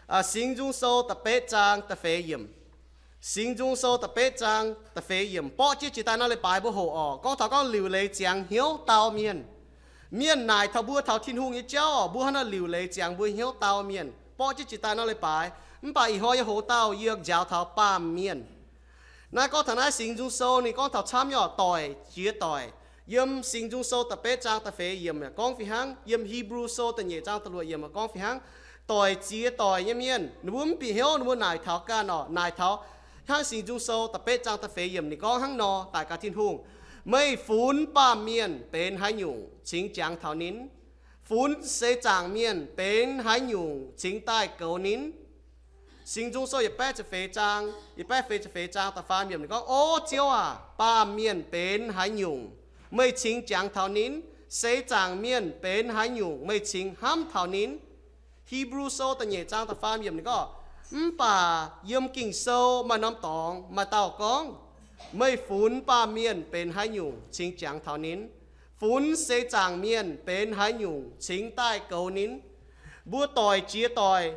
Singx Nzung Sou da'betv zaang da'feix yiemc. Singx Nzung Sou da'betv zaang da'feix yiemc borqv jienv jiex daaih nor leiz-baaix mbuo hoqc orqc. Gorngv taux gorngv liuc leiz ziangx hnyouv dau mienh. Mienh naaic taux mbuo taux Tin-Hungh nyei jauv orqc, mbuo hnangv naaiv liuc leiz ziangx mbuo hnyouv dau mienh. Borqv jienv jiex daaih nor leiz-baaix, mv baac ih hnoi yie hoz dauh yie njaaux taux baamh mienh. Naaiv gorngv taux naaiv Singx Nzung Sou ninh gorngv taux camv nyei orqc, doic jiex doic. Yiem Singx Nzung Sou da'betv zaang da'feix yiemc yaac gorngv fih hnangv, yiem Hipv^lu Sou da'nyeic zaang da'luoqc yiemc gorngv fih hnangv. Doic jiex doic nyei mienh, ninh mbuo mv bieqc hnyouv, ninh mbuo naaic taux ganh orqc, naaic taux hnangv Singx Nzung Sou da'betv zaang da'feix yiemc ninh gorngv hnangv nor daaih gaax Tin-Hungh, meih funx baamh mienh benx haaix nyungc cingx jangx taux ninh? Funx seix zaangc mienh benx haaix nyungc cingx daaih goux ninh? Singx Nzung Sou yietc baeqv ziepc feix zaang, yietc baeqv feix ziepc feix zaang da'faam yiemc ninh gorngv, O Ziouv aac, baamh mienh benx haaix nyungc, meih cingx jangx taux ninh? Seix zaangc mienh benx haaix nyungc, meih cingx hnamv taux ninh? Hipv^lu Sou da'nyeic zaang da'faam yiemc ninh gorngv, Mv baac yiem Ging-Sou maaih norm dorngx maaih dauh gorngv, meih funx baamh mienh benx haaix nyungc cingx jangx taux ninh? Funx seix zaangc mienh benx haaix nyungc cingx daaih goux ninh? Mbuo doic jiex doic,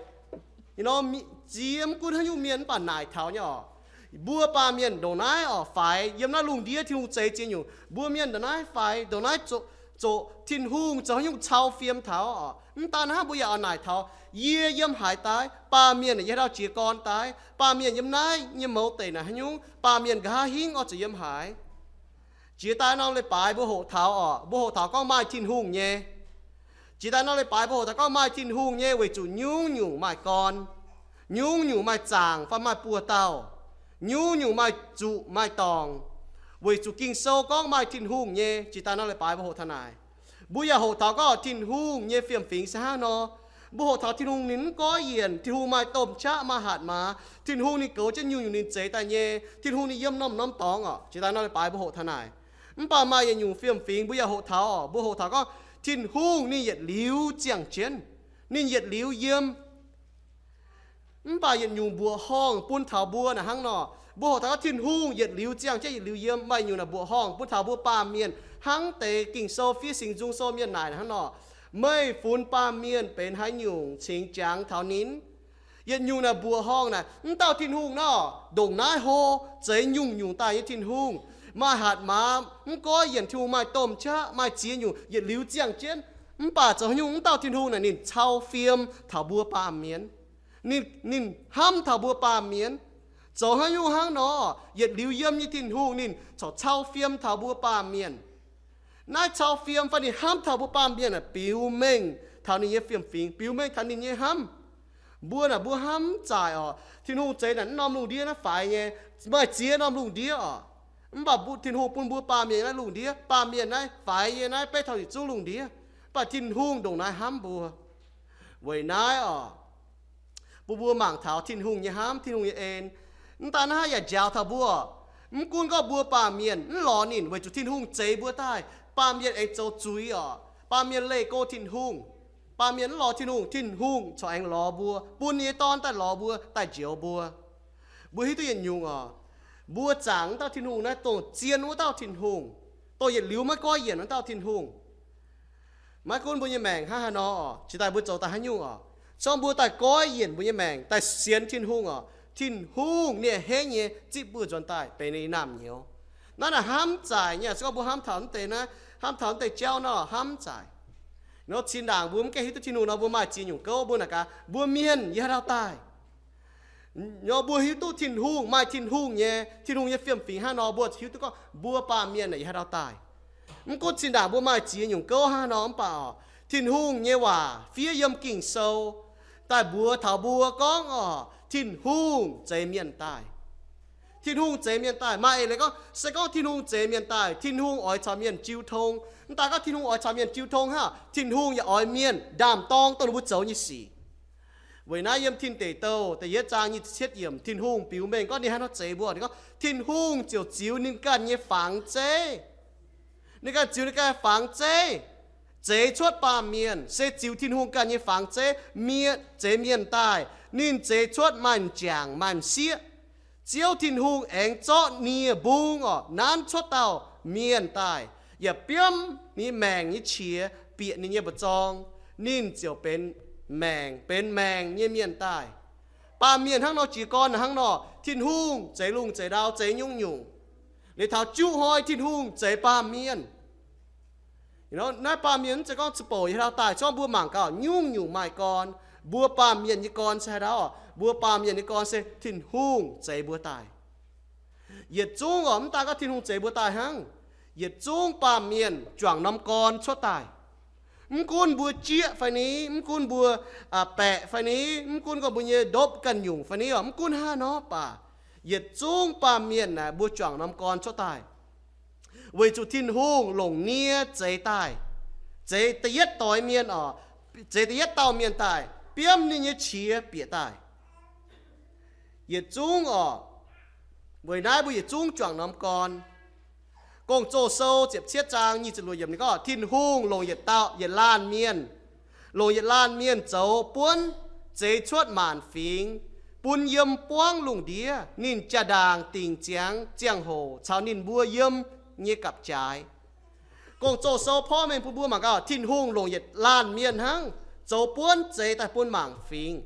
ziex mv gunv haaix nyungc mienh mv baac naaic taux nyei orqc. Mbuo baamh mienh ndongc naaiv orqc, faix yiem naaiv lungh ndiev Tin-Hungh zeix ziex nyungc. Mbuo mienh ndongc naaiv faix, ndongc naaiv zoqc, zoqc Tin-Hungh zoux haaix nyungc cau fiem taux orqc. Mv daan hnangv, mbuo yaac oix naaic taux, yie yiem haaix daaih, baamh mienh yiem haaix dauh jiez gorn daaih, baamh mienh yiem naaiv nyei mouz deic naaic haaix nyungc, baamh mienh nqa'haav hingv oix zuqc yiem haaix. Jiex daaih norm leiz-baaix mbuo hoqc taux orqc, mbuo hoqc taux gorngv maaih Tin-Hungh nyei. Jiex daaih norm leiz-baaix mbuo hoqc taux gorngv maaih Tin-Hungh nyei weic zuqc nyungc-nyungc maaih gorn, nyungc-nyungc maaih zaangc fai maaih buoz-dauh, nyungc-nyungc maaih zuqc maaih dorngc, weic zuqc Ging-Sou gorngv maaih Tin-Hungh nyei. Jiex daaih norm leiz-baaix mbuo hoqc taux naaic. Mbuo yaac hoqc taux gorngv Tin-Hungh nyei fiem-fingx se hnangv nor. Mbuo hoqc taux Tin-Hungh ninh mv goiv yienc, Tin-Hungh maaih domh qaqv maaih hatc maaz, Tin-Hungh ninh goux jienv nyungc-nyungc ninh zeix daaih nyei, Tin-Hungh ninh yiem norm-norm dorngx orqc. Jiex daaih norm leiz-baaix mbuo hoqc taux naaic. Mv baac maaih yietc nyungc fiem-fingx mbuo yaac hoqc taux orqc, mbuo hoqc taux gorngv Tin-Hungh ninh yietc liuz ziangh jienv, ninh yietc liuz yiem. Mv baac yietc nyungc mbuoqc horngh bun taux mbuo naaic hnangv nor, mbuo hoqc taux gorngv Tin-Hungh yietc liuz ziangh jienv yietc liuz yiem. Maaih nyungc naaic mbuoqc horngh bun taux mbuo baamh mienh hnangv deix Ging-Sou fiev Singx Nzung Sou mienh naaic hnangv nor, meih funx baamh mienh benx haaix nyungc cingx jangx taux ninh? Yietc nyungc naaic mbuoqc horngh naaic, mv dauh Tin-Hungh nor, ndongc naaiv hlo, zeix nyungc-nyungc daaih nyei Tin-Hungh, maaih hatc maaz, mv goiv yienc Tin-Hungh, maaih domh qaqv, maaih ziex nyungc, yietc liuz ziangh jienv. Mv baac zoux haaix nyungc mv dauh Tin-Hungh naaic ninh cau fiem taux mbuo baamh mienh. Ninh, ninh hnamv taux mbuo baamh mienh. Zoux haaix nyungc hnangv nor, yietc liuz yiem nyei Tin-Hungh ninh corc cau fiem taux mbuo baamh mienh. Naaiv cau fiem fai ninh hnamv taux mbuo baamh mienh aeqv, biux mengh taux ninh nyei fiem-fingx, biux mengh taux ninh nyei hnamv. Mbuo naaic mbuo hnamv zaaic orqc, Tin-Hungh zeix naaic mv norm lungh ndiev naaiv faix nyei, maaih ziex norm lungh ndiev orqc. Mv baac Tin-Hungh bun mbuo baamh mienh naaiv lungh ndiev, baamh mienh naaiv faix nyei naaiv beiv taux yietc zungv lungh ndiev. Mv baac Tin-Hungh ndongc naaiv hnamv mbuo. Weic naaiv orqc, bun mbuo mangc taux Tin-Hungh nyei hnamv, Tin-Hungh nyei en. Mv daan naaiv yaac njaaux taux mbuo, mv gunv gorngv mbuo baamh mienh mv lorz ninh weic zuqc Tin-Hungh zeix mbuo daaih, baamh mienh aengx zoux zuiz orqc, baamh mienh leih go Tin-Hungh, baamh mienh mv lorz Tin-Hungh, Tin-Hungh corc aengx lorz mbuo, bun ninh nyei Dorn daaih lorz mbuo, daaih njoux mbuo. Mbuo hiuv duqv yietc nyungc orqc, mbuo zaangc wuov dauh Tin-Hungh naaiv dongh zien wuov dauh Tin-Hungh, dongh yietc liuz maiv goiv yienc wuov dauh Tin-Hungh. Maiv gunv mbuo nyei maengc hnangv haaix nor orqc, jiex daaih mbuo zoux daaih haaix nyungc orqc, zorngv mbuo daaih goiv yienc mbuo nyei maengc daaih sienx Tin-Hungh orqc, Tin-Hungh ninh a'hneiv nyei zipv mbuo nzuonx daaih benx ninh nyei naamh nyouz. Naaiv naaic hnamv zaaic nyei, se gorngv mbuo hnamv taux mv deix naaiv, hnamv taux mv deix jauv nor hnamv zaaic. Nor zinh ndaangc mbuo mv gaengh hiuv duqv Tin-Hungh nor, mbuo maaih ziex nyungc gouv, mbuo naaic gaax, mbuo mienh yiem haaix dauh daaih? Nor mbuo hiuv duqv Tin-Hungh, maaih Tin-Hungh nyei, Tin-Hungh nyei fiem-fingx hnangv nor, mbuo hiuv duqv gorngv mbuo baamh mienh naaic yiem haaix dauh daaih. Mv gunv zinh ndaangc mbuo maaih ziex nyungc gouv hnangv nor mv baac orqc, Tin-Hungh nyei waac fiev yiem Ging-Sou daaih mbuox taux mbuo gorngv orqc, Tin-Hungh zeix mienh daaih. Tin-Hungh zeix mienh daaih. Maaih eix leiz gorngv, se gorngv Tin-Hungh zeix mienh daaih, Tin-Hungh oix caux mienh jiu tong. Mv daan gorngv Tin-Hungh oix caux mienh jiu tong hnangv, Tin-Hungh yaac oix mienh ndaam-dorng dongh ninh mbuo zoux nyei sic. Weic naaiv yiem Tin Deic Douh da'yietv zaang nyic ziepc cietv yiemc, Tin-Hungh biux mengh gorngv ninh haaix nor zeix mbuo, ninh gorngv Tin-Hungh ziouc ziux ninh ganh nyei fangx zeiv. Ninh ganh ziux ninh ganh fangx zeiv, zeix cuotv baamh mienh, se ziux Tin-Hungh ganh nyei fangx zeiv, mienh, zeix mienh daaih. Ninh zeix cuotv maaih m'jangc maaih m'sieqv. Ziouv Tin-Hungh aengx zorqv nie-mbung orqc nanv cuotv dauh mienh daaih, yaac biomv ninh maengc nyei qiex bieqc ninh nyei mba'zorng. Ninh ziouc benx maengc, benx maengc nyei mienh daaih. Baamh mienh hnangv nor, jiez gorn hnangv nor, Tin-Hungh zeix lungh zeix ndau, zeix nyungc-nyungc. Liuz taux juqv hnoi Tin-Hungh zeix baamh mienh. Naaiv baamh mienh mv zeiz gorngv za'bouc yie haaix dauh daaih, se gorngv mbuo mangc gaax nyungc-nyungc maaih gorn, mbuo baamh mienh nyei gorn se haaix dauh? Mbuo baamh mienh nyei gorn se Tin-Hungh zeix mbuo daaih. Yietc zungv oc, mv daaih gorngv Tin-Hungh zeix mbuo daaih hnangv. Yietc zungv baamh mienh juangc norm gorn cuotv daaih. Mv gunv mbuo jieqv fai ni, mv gunv mbuo baeqc fai ni, mv gunv gorngv mbuo nyei ndopv ganh nyungc fai ni oc, mv gunv haaix nor baac, yietc zungv baamh mienh naaic mbuo juangc norm gorn cuotv daaih, weic zuqc Tin-Hungh longc nie zeix daaih, zeix da'yietv doix mienh oc, zeix da'yietv dauh mienh daaih, biomv ninh nyei qiex bieqc daaih. Yietc zungv oc, weic naaiv mbuo yietc zungv juangc norm gorn. Gong-Zoh sou ziepc cietv zaang nyic ziepc luoqc yiemc ninh gorngv, Tin-Hungh longc yietc dauh, yietc laanh mienh, longc yietc laanh mienh zoux buonv zeix cuotv maanc fingx, bun yiem buangv lungh ndiev, ninh jaa-ndaangc dingc ziangx ziangh hoc caux ninh mbuo yiem nyei gapv-jaaix. Gong-Zoh sou porv mengh bun mbuo mangc gaax, Tin-Hungh longc yietc laanh mienh hnangv zoux buonv zeix daaih bun maanc fingx.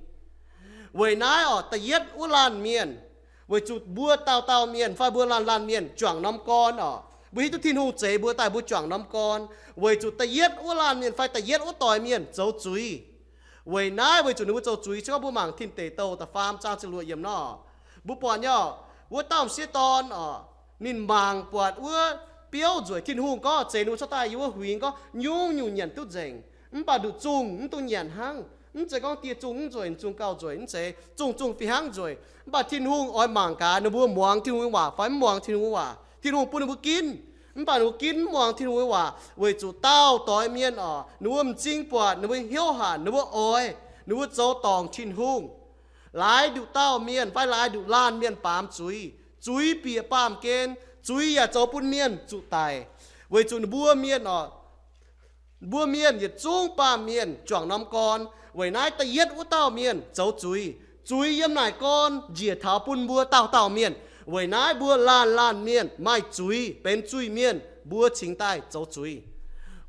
Weic naaiv oc, da'yietv wuov laanh mienh, weic zuqc mbuo dauh dauh mienh fai mbuo laanh laanh mienh juangc norm gorn oc, mbuo hiuv duqv Tin-Hungh zeix mbuo daaih mbuo juangc norm gorn, weic zuqc da'yietv wuov laanh mienh fai da'yietv wuov doix mienh zoux zuiz. Weic naaiv weic zuqc ninh mbuo zoux zuiz, se gorngv mbuo mangc Tin Deic Douh da'faam zaang ziepc luoqc yiemc nor, mbuo buatc nyei oc, wuov dauh m'sieqv dorn oc, ninh mangc buatc wuov biouv nzueic, Tin-Hungh gorngv zeix ninh mbuo cuotv daaih yiem wuov huingx gorngv nyungc-nyungc nyanc duqv nzengc, mv baac nduqc zungh mv dungx nyanc hnangv. Mv zeiz gorngv dieh zungh mv nzueic, zungh gauh nzueic, mv zeiz, zungh zungh fih hnangv nzueic. Mv baac Tin-Hungh oix mangc gaax ninh mbuo muangx Tin-Hungh nyei waac fai mv muangx Tin-Hungh nyei waac. Tin-Hungh bun ninh mbuo ginv, mv baac ninh mbuo ginv mv muangx Tin-Hungh nyei waac weic zuqc dauh doix mienh oc, ninh mbuo m'zing buatc, ninh mbuo hnyouv hanc, ninh mbuo oix, ninh mbuo zoux dorngc Tin-Hungh. Laaix nduqc dauh mienh fai laaix nduqc laanh mienh baamz zuiz, zuiz bieqc baamh gen, zuiz yaac zoux bun mienh zuqc daic, weic zuqc ninh mbuo mienh oc, mbuo mienh yietc zungv baamh mienh juangc norm gorn. Weic naaiv da'yietv wuov dauh mienh zoux zuiz. Zuiz yiem naaic gorn njiec taux bun mbuo dauh dauh mienh. Weic naaiv mbuo laanh laanh mienh maaih zuiz, benx zuiz-mienh, mbuo cingx daaih zoux zuiz.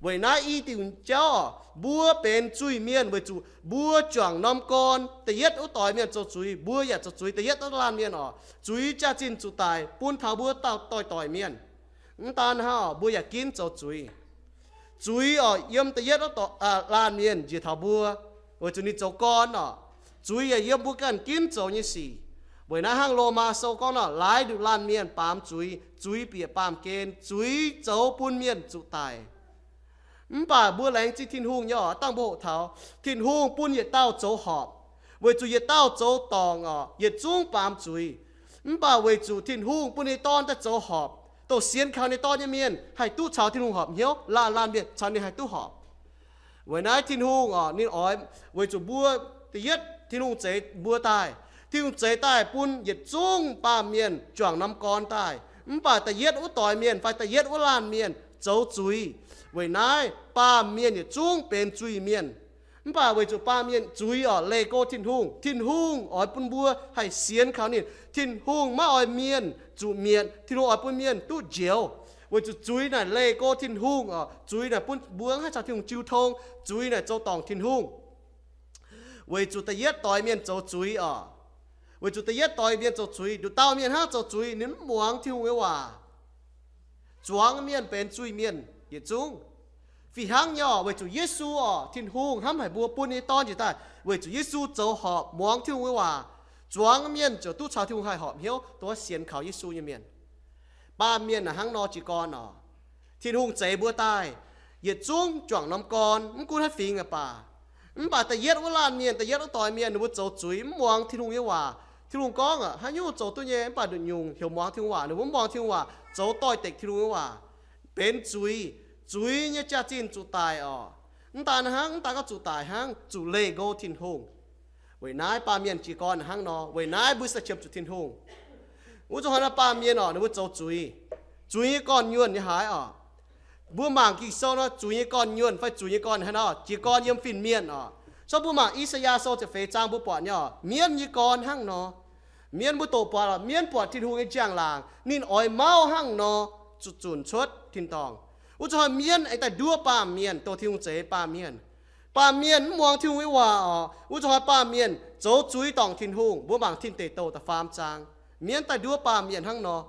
Weic naaiv i diuc jauv oc, mbuo benx zuiz-mienh weic zuqc mbuo juangc norm gorn. Da'yietv wuov doix mienh zoux zuiz, mbuo yaac zoux zuiz. Da'yietv wuov laanh mienh oc, zuiz jaax-zinh zuqc daic bun taux mbuo dauh doix-doix mienh. Mv daan hnangv, mbuo yaac ginv zoux zuiz. Zuiz oc, yiem da'yietv laanh mienh njiec taux mbuo, weic zuqc ninh zoux gorn oc. Zuiz yaac yiem mbuo ganh ginv zoux nyei sic. Weic naaiv hnangv Lomaa sou gorngv nor, laaix nduqc laanh mienh baamz zuiz, zuiz bieqc baamh gen, zuiz zoux bun mienh zuqc daic. Mv baac mbuo laengz zingh Tin-Hungh nyei oc, dangh mbuo hoqc taux Tin-Hungh bun yietc dauh zoux horpc, weic zuqc yietc dauh zoux dorngc oc, yietc zungv baamz zuiz. Mv baac weic zuqc Tin-Hungh bun ninh Dorn daaih zoux horpc, dongh sienx kaux ninh Dorn nyei mienh haih duqv caux Tin-Hungh horpc hnyouv, laanh laanh mienh caux ninh haih duqv horpc. Weic naaiv Tin-Hungh oc, ninh oix weic zuqc mbuo, da'yietv Tin-Hungh zeix mbuo daaih. Tin-Hungh zeix daaih bun yietc zungv baamh mienh juangc norm gorn daaih. Mv baac da'yietv wuov doix mienh fai da'yietv wuov laanh mienh zoux zuiz. Weic naaiv baamh mienh yietc zungv benx zuiz-mienh. Mv baac weic zuqc baamh mienh zuiz oc, leih go Tin-Hungh. Tin-Hungh oix bun mbuo haih sienx kaux ninh. Tin-Hungh maiv oix mienh zuqc mietc. Tin-Hungh oix bun mienh duqv njoux. Weic zuqc zuiz naaic leih go Tin-Hungh oc. Zuiz naaic bun mbuo mv haih caux Tin-Hungh jiu tong. Zuiz naaic zoux dorngc Tin-Hungh. Weic zuqc da'yietv doix mienh zoux zuiz oc. Weic zuqc da'yietv doix mienh zoux zuiz, nduqc dauh mienh hnangv zoux zuiz, ninh mv muangx Tin-Hungh nyei waac. Zuangx mienh benx zuiz-mienh yietc zungv. Fih hnangv nyei oc, weic zuqc Yesu oc, Tin-Hungh hnamv haic mbuo, bun ninh nyei Dorn njiec daaih weic zuqc Yesu zoux horpc, muangx Tin-Hungh nyei waac. Zuangx mienh ziouc duqv caux Tin-Hungh haih horpc hnyouv, dongh sienx kaux Yesu nyei mienh. Baamh mienh naaic hnangv nor jiez gorn oc. Tin-Hungh zeix mbuo daaih, yietc zungv juangc norm gorn, mv gunv haaix fingx aqv baac. Mv baac da'yietv wuov laanh mienh, da'yietv wuov doix mienh, ninh mbuo zoux zuiz, mv muangx Tin-Hungh nyei waac. Tin-Hungh gorngv aqv, haaix nyungc zoux duqv nyei, mv baac nduqc nyungc heuc muangx Tin-Hungh waac, ninh mbuo mv muangx Tin-Hungh waac, zoux doix-dekc Tin-Hungh nyei waac, benx zuiz. Zuiz nyei jaax-zinh zuqc daic oc. Mv daan hnangv, mv daan gorngv zuqc daic hnangv, zuqc leih go Tin-Hungh. Weic naaiv baamh mienh jiez gorn hnangv nor. Weic naaiv mbuo se qiemx zuqc Tin-Hungh. Wuov zuqc hnangv naaiv baamh mienh oc, ninh mbuo zoux zuiz. Zuiz nyei gorn-nyuonh nyei haaix oc? Mbuo mangc Ging-Sou nor, zuiz nyei gorn-nyuonh fai zuiz nyei gorn haaix nor? Jiez gorn yiem fin-mienh oc. So mbuo mangc I^saa^yaa Sou ziepc feix zaang mbuo buatc nyei oc, mienv nyei gorn hnangv nor. Mienv mbuo doqc buatc oc, mienv buatc Tin-Hungh nyei njang-laangc, ninh oix mauv hnangv nor zuqc zunc cuotv tin-dorngh. Wuov zuqc hnoi mienv aengx daaih nduov baamh mienh, dongh Tin-Hungh zeix baamh mienh. Baamh mienh mv muangx Tin-Hungh nyei waac oc, wuov zuqc hnoi baamh mienh zoux zuiz dorngc Tin-Hungh. Mbuo mangc Tin Deic Douh da'faam zaang, mienv daaih nduov baamh mienh hnangv nor.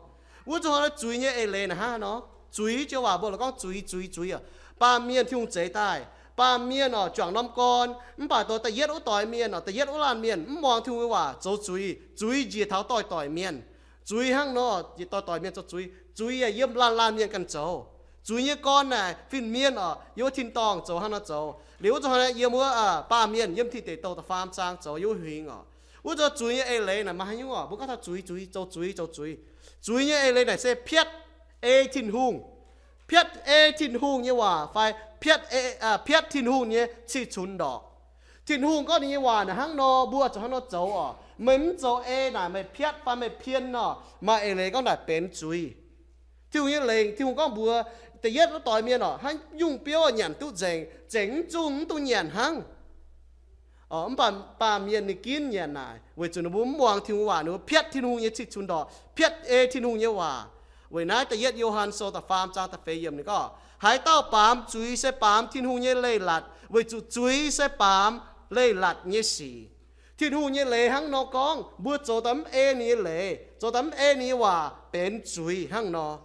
Wuov zuqc hnoi zuiz nyei eix leiz naaic hnangv nor. Zuiz joux waac mbuo lorz gorngv zuiz, zuiz, zuiz oc. Baamh mienh Tin-Hungh zeix daaih, baamh mienh oc juangc norm gorn, mv baac dongh da'yietv wuov doix mienh oc, da'yietv wuov laanh mienh mv muangx Tin-Hungh nyei waac, zoux zuiz, zuiz njiec taux doix-doix mienh. Zuiz hnangv nor, njiec doix-doix mienh zoux zuiz, zuiz yaac yiem laanh laanh mienh ganh zoux. Zuiz nyei gorn naaic fin-mienh oc, yiem wuov tin-dorngh zoux hnangv nor zoux. Liuz wuov zuqc hnoi yiem wuov baamh mienh yiem Tin Deic Douh da'faam zaang zoux yiem wuov huingx oc. Wuov zuqc zuiz nyei eix leiz naaic maaih haaix nyungc oc, mbuo gorngv taux zuiz, zuiz, zoux zuiz, zoux zuiz. Zuiz nyei eix leiz naaic se piatv ei Tin-Hungh. Piatv ei Tin-Hungh nyei waac fai piatv ei, piatv Tin-Hungh nyei cih cunx ndorqc. Tin-Hungh gorngv ninh nyei waac naaic hnangv nor, mbuo zuqc hnangv nor zoux oc. Meih mv zoux ei naaic meih piatv fai meih pien nor, maaih eix leiz gorngv naaic benx zuiz. Tin-Hungh nyei lengc, Tin-Hungh gorngv mbuox da'yietv wuov doix mienh oc, haaix nyungc biouv nyanc duqv nzengc, zengc mv zungh mv duqv nyanc hnangv. Mv baac baamh mienh ninh ginv nyanc naaic, weic zuqc ninh mbuo mv muangx Tin-Hungh waac, ninh mbuo piatv Tin-Hungh nyei cih cunx ndorqc, piatv ei Tin-Hungh nyei waac. Weic naaiv da'yietv Yo^han Sou da'faam zaang da'feix yiemc ninh gorngv, haaix dauh baamz zuiz se baamz Tin-Hungh nyei leiz-latc, weic zuqc zuiz se baamz leiz-latc nyei sic. Tin-Hungh nyei leiz hnangv nor gorngv, mbuo zoux daaih mv ei ninh nyei leiz, zoux daaih mv ei ninh nyei waac benx zuiz hnangv nor.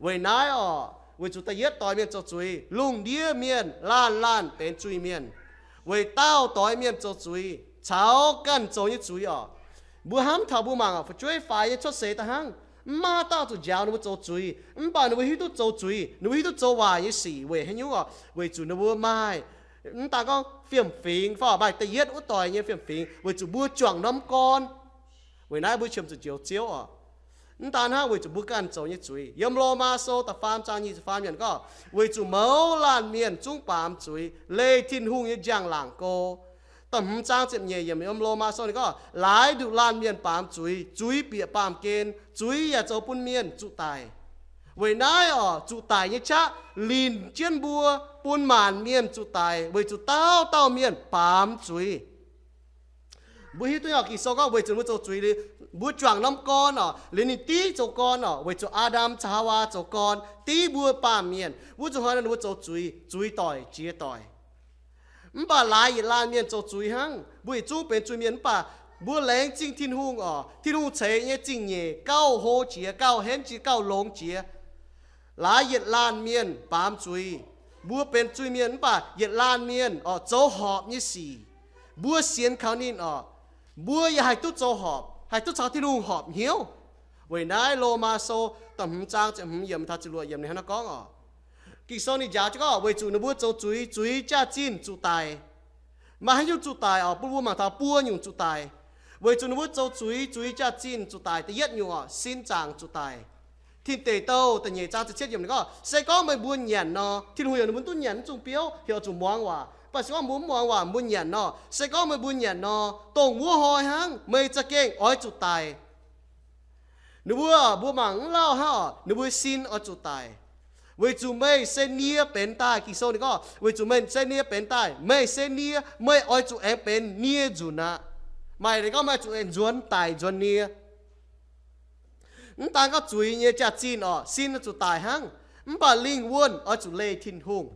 Weic naaiv oc, weic zuqc da'yietv doix mienh zoux zuiz, lungh ndiev mienh laanh laanh benx zuiz-mienh. Weic dauh doix mienh zoux zuiz caux ganh zoux nyei zuiz oc. Mbuo hnamv taux mbuo mangc oc, fu'jueiv faix nyei cuotv seix daaih hnangv, mv maaih dauh zuqc njaaux ninh mbuo zoux zuiz, mv baac ninh mbuo hiuv duqv zoux zuiz, ninh mbuo hiuv duqv zoux waaic nyei sic weic haaix nyungc oc? Weic zuqc ninh mbuo maaih, mv daan gorngv fiem-fingx fai maaih da'yietv wuov doix nyei fiem-fingx, weic zuqc mbuo juangc norm gorn. Weic naaiv mbuo qiemx zuqc njoux Ziouv oc. Mv daan hnangv, weic zuqc mbuo ganh zoux nyei zuiz. Yiem Lomaa Sou da'faam zaang nyic ziepc faam yiemc gorngv, weic zuqc mouz laanh mienh zungv baamz zuiz, leih Tin-Hungh nyei njang-laangc go. Da'hmz zaang ziepc nyeic yiemc yiem Lomaa Sou ninh gorngv, laaix nduqc laanh mienh baamz zuiz, zuiz bieqc baamh gen, zuiz yaac zoux bun mienh zuqc daic. Weic naaiv oc, zuqc daic nyei qaqv linc jienv mbuo, bun maanc mienh zuqc daic, weic zuqc dauh dauh mienh baamz zuiz. Mbuo hiuv duqv nyei oc, Ging-Sou gorngv weic zuqc mbuo zoux zuiz liuz, mbuo juangc norm gorn oc, liuz ninh div zoux gorn oc, weic zuqc Aa^ndam caux Haawaa zoux gorn, div mbuo baamh mienh. Wuov zuqc hnoi ninh mbuo zoux zuiz, zuiz doic jiex doic. Mv baac laaix yietc laanh mienh zoux zuiz hnangv. Mbuo yietc zungv benx zuiz-mienh mv baac mbuo laengz zingh Tin-Hungh oc. Tin-Hungh ceix nyei zingh nyeic gauh hlo jiex, gauh henv jiex, gauh longx jiex. Laaix yietc laanh mienh baamz zuiz. Mbuo benx zuiz-mienh mv baac yietc laanh mienh oc zoux horpc nyei sic, mbuo sienx kaux ninh oc, mbuo yaac haih duqv zoux horpc, haih duqv caux Tin-Hungh horpc hnyouv. Weic naaiv Lomaa Sou da'hmz zaang ziepc hmz yiemc taux ziepc luoqc yiemc ninh hnangv naaiv gorngv oc. Ging-Sou ninh njaaux jienv gorngv weic zuqc ninh mbuo zoux zuiz, zuiz jaax-zinh zuqc daic. Maaih haaix nyungc zuqc daic oc? Bun mbuo mangc taux buo nyungc zuqc daic. Weic zuqc ninh mbuo zoux zuiz, zuiz jaax-zinh zuqc daic. Da'yietv nyungc oc, sin zaangc zuqc daic. Tin Deic Douh da'nyeic zaang ziepc cietv yiemc ninh gorngv, se gorngv meih mbuo nyanc nor, Tin-Hungh heuc ninh mbuo duqv nyanc, mv zungh biouv, heuc zuqc muangx waac. Mv baac se gorngv mbuo mv muangx waac, mbuo nyanc nor, se gorngv meih mbuo nyanc nor, dongh wuov hnoi hnangv meih za'gengh oix zuqc daic. Ninh mbuo, mbuo mangc mv lauh hnangv oc, ninh mbuo sin oix zuqc daic. Weic zuqc meih se nie benx daaih, Ging-Sou ninh gorngv, weic zuqc meih se nie benx daaih, meih se nie, meih oix zuqc aengx benx nie nzunc aqv. Maaih leiz gorngv meih oix zuqc aengx nzuonx daic nzuonx nie. Mv daan gorngv zuiz nyei jaax-zinh oc, sin oix zuqc daic hnangv, mv baac lingh wuonh oix zuqc leih Tin-Hungh.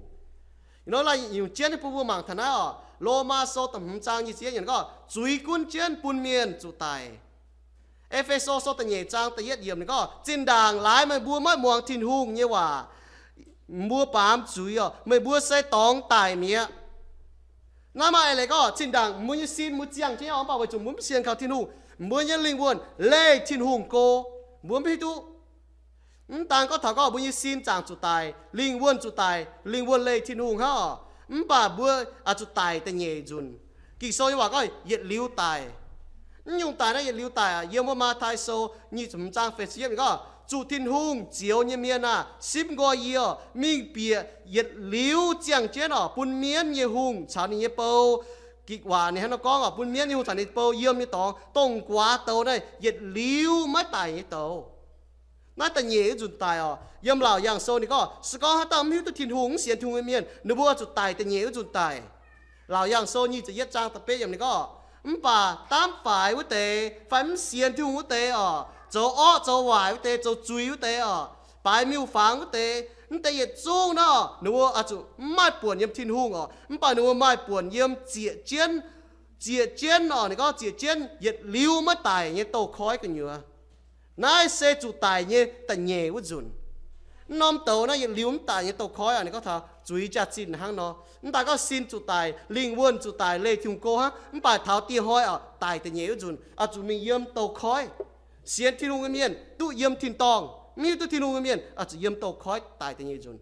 Nor laaih nyungc jienv bun mbuo mangc taux naaiv oc, Lomaa Sou da'hmz zaang nyic ziepc yietv yiemc gorngv, zuiz gunv jienv bun mienh zuqc daic. E^fe^so Sou da'nyeic zaang da'yietv yiemc ninh gorngv, zinh ndaangc laaix meih mbuo maiv muangx Tin-Hungh nyei waac, mbuo baamz zuiz oc, meih mbuo se dorngx daic mi'aqv. Naaiv maaih eix leiz gorngv, zinh ndaangc mbuo nyei sin mbuo ziangh jienv nyei oc, mv baac weic zuqc mbuo mv sienx kaux Tin-Hungh, mbuo nyei lingh wuonh leih Tin-Hungh go, mbuo mv hiuv duqv. Mv daan gorngv taux gorngv mbuo nyei sin zaangc zuqc daic, lingh wuonh zuqc daic, lingh wuonh leih Tin-Hungh hnangv oc, mv baac mbuo zuqc daic da'nyeic nzunc. Ging-Sou nyei waac gorngv yietc liuz daic. Mv nyungc daic naaiv yietc liuz daic aqv. Yiem wuov Matv^tai Sou nyic ziepc hmz zaang feix ziepc yietv ninh gorngv, zuqc Tin-Hungh zioux nyei mienh aah! Simv nqoi yie oc, mingh bieqc yietc liuz ziangh jienv oc, bun mienv nyei hungh caux ninh nyei bou. Gikc waac ninh hnangv nor gorngv oc, bun mienv nyei hungh caux ninh bou yiem nyei dorngx, dongh guaax douz naaiv yietc liuz maiv daic nyei douz. Naaiv da'nyeic wuov nzunc daic oc. Yiem Laauc Yaangh Sou ninh gorngv, se gorngv haaix dauh mv hiuv duqv Tin-Hungh, mv sienx Tin-Hungh nyei mienh, ninh mbuo zuqc daic da'nyeic wuov nzunc daic. Laauc Yaangh Sou nyic ziepc yietv zaang da'betv yiemc ninh gorngv, mv baac daamv faix wuov deix fai mv sienx Tin-Hungh wuov deix oc, zoux orqv zoux waaic wuov deix, zoux zuiz wuov deix oc, Baaix miuc-fangx wuov deix, mv deix yietc zungv nor, ninh mbuo oix zuqc mv maaih buonc yiem Tin-Hungh oc. Mv baac ninh mbuo maaih buonc yiem zieqc jienv, zieqc jienv oc, ninh gorngv zieqc jienv yietc liuz maiv daic nyei douz-koiv gu'nyuoz. Naaiv se zuqc daic nyei da'nyeic wuov nzunc. Mv norm douz naaiv yietc liuz mv daic nyei douz-koiv oc, ninh gorngv taux zuiz jaax-zinh hnangv nor. Mv daaih gorngv sin zuqc daic, lingh wuonh zuqc daic, leih Tin-Hungh go hnangv. Mv baac taux dieh hnoi oc, daic da'nyeic wuov nzunc, oix zuqc mingh yiem douz-koiv. Sienx Tin-Hungh nyei mienh duqv yiem tin-dorngh, mv hiuv duqv Tin-Hungh nyei mienh oix zuqc yiem douz-koiv daic da'nyeic nzunc.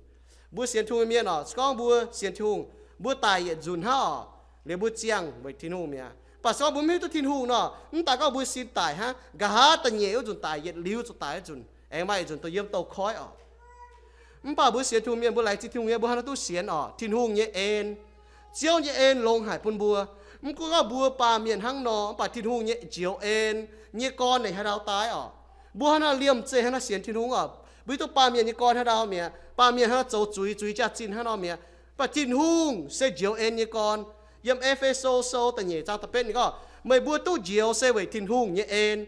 Mbuo sienx Tin-Hungh nyei mienh oc, se gorngv mbuo sienx Tin-Hungh, mbuo daic yietc nzunc hnangv oc, liuz mbuo ziangh weic Tin-Hungh mi'aqv. Mv baac se gorngv mbuo mv hiuv duqv Tin-Hungh nor, mv daaih gorngv mbuo sin daic hnangv, nqa'haav da'nyeic wuov nzunc daic, yietc liuz zuqc daic wuov nzunc, aengx maaih yietc nzunc dongh yiem douz-koiv oc. Mv baac mbuo sienx Tin-Hungh mienh, mbuo laengz zingh Tin-Hungh nyei, mbuo haaix nor duqv sienx oc, Tin-Hungh nyei en. Ziouv nyei en longx haic bun mbuo. Mv gunv gorngv mbuo baamh mienh hnangv nor, mv baac Tin-Hungh nyei njoux en nyei gorn naaic haaix ndau daaih oc? Mbuo haaix nor liemh zeih haaix nor sienx Tin-Hungh oc? Mbuo hiuv duqv baamh mienh nyei gorn haaix ndau mi'aqv. Baamh mienh hnangv nor zoux zuiz, zuiz jaax-zinh hnangv nor mi'aqv. Mv baac Tin-Hungh se njoux en nyei gorn. Yiem E^fe^so Sou da'nyeic zaang da'betv ninh gorngv, meih mbuo duqv njoux se weic Tin-Hungh nyei en,